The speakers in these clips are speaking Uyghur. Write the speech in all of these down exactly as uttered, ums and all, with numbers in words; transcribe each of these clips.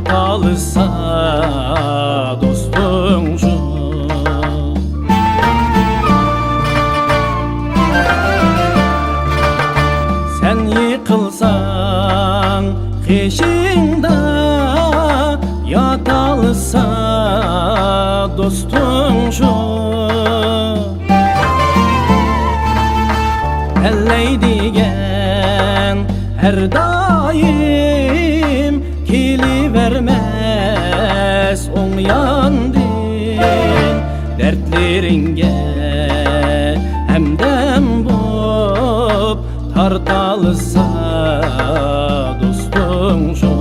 تالىسا دوستۇڭ شۇ. سەن يىقىلساڭ قېشىڭدا ياتالىسا دوستۇڭ شۇ. تەلەيدىگەن ھەر دائىم كېلىۋەرمەس ئوڭ ياندىن. دەردلىرىڭگە ھەمدەم بوپ تارتالىسا دوستۇڭ شۇ.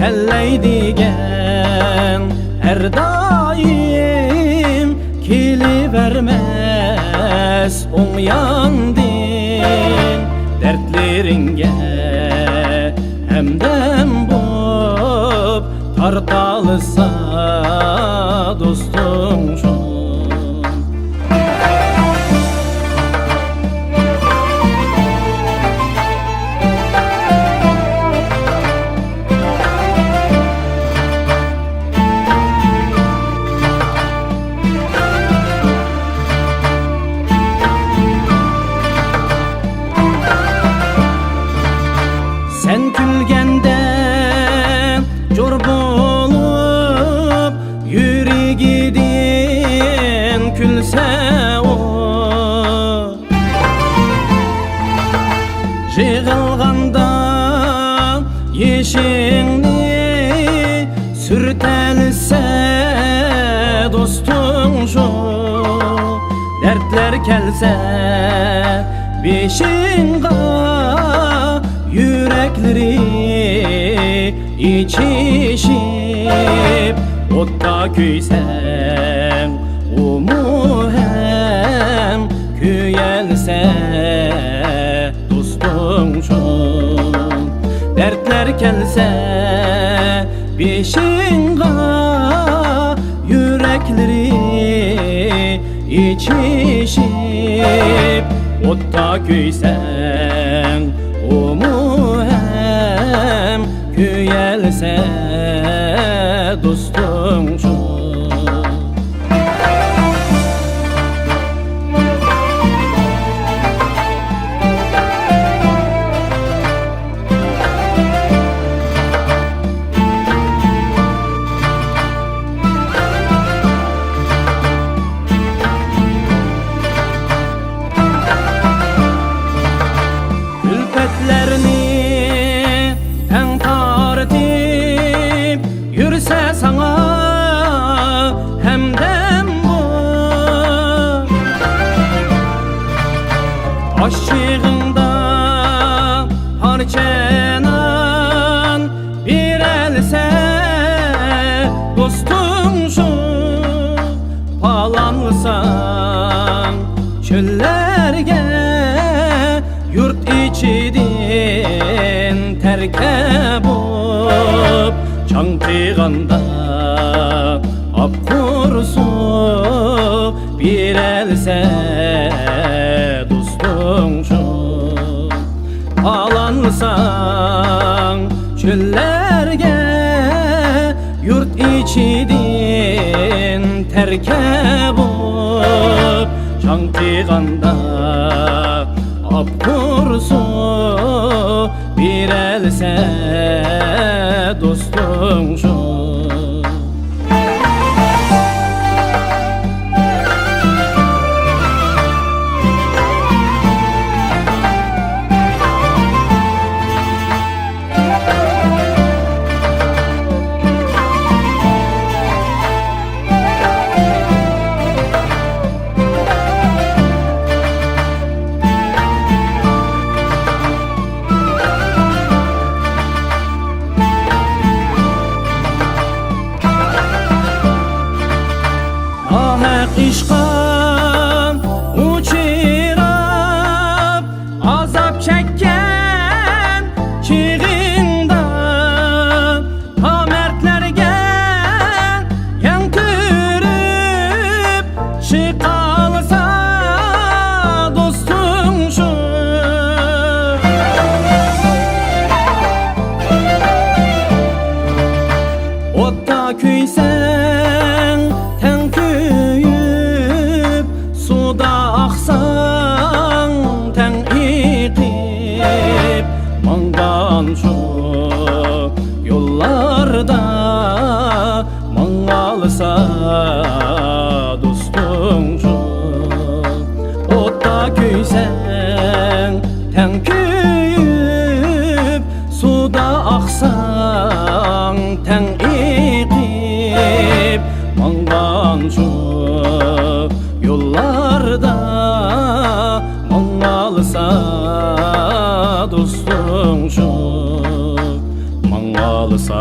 تەلەيدىگەن ھەر دائىم كېلىۋەرمەس ئوڭ ياندىن. دەردلىرىڭگە ھەمدەم بوپ تارتالىسا دوستۇڭ شۇ. سەن كۈلگەندە جور بولۇپ يۈرىكىدىن كۈلسە ئۇ. يىغلىغاندا يېشىڭنى سۈرتەلىسە دوستۇڭ شۇ. دەردلەر كەلسە بېشىڭغا يۈرەكلىرى ئېچىشىپ، ئوتتا كۆيسەڭ، ئۇمۇ ھەم كۆيەلىسە دوستۇڭ شۇ. دەردلەر كەلسە بېشىڭغا، يۈرەكلىرى ئېچىشىپ، ئوتتا كۆيسەڭ، ئۇمۇ ھەم كۆيەلىسە دوستۇڭ شۇ. كۈلپەتلەرنى تەڭ تارتىپ يۈرسە ساڭا ھەمدەم بۇ. ئاشىقىڭدا پارچە نان بېرەلىسە دوستۇڭ شۇ. پالانلىساڭ چۆللەرگە، يۇرت ئىچىدىن تەركە بوپ چاڭقىغاندا، ئاپقۇرسۇ بېرەلىسە دوستۇڭ شۇ. پالانلىساڭ چۆللەرگە، يۇرت ئىچىدىن تەركە بوپ چاڭقىغاندا، ئاپقۇرسۇ بېرەلىسە دوستۇڭ شۇ. ناھەق ئىشقا ئۇچراپ، ئازاب چەككەن چېغىڭدا، نامەردلەرگە يەڭ تۈرۈپ چىقالىسا دوستۇڭ شۇ. ئوتتا كۆيسەڭ تەڭ كۆيۈپ، سۇدا ئاقساڭ تەڭ ئېقىپ، ماڭغان شۇ يوللاردا ماڭالىسا دوستۇڭچۇ. ئوتتا كۆيسەڭ تەڭ كۆيۈپ، سۇدا ئاقساڭ تەڭ ئېقىپ، ماڭغان شۇ يوللاردا ماڭالىسا دوستۇڭچۇ، ماڭالىسا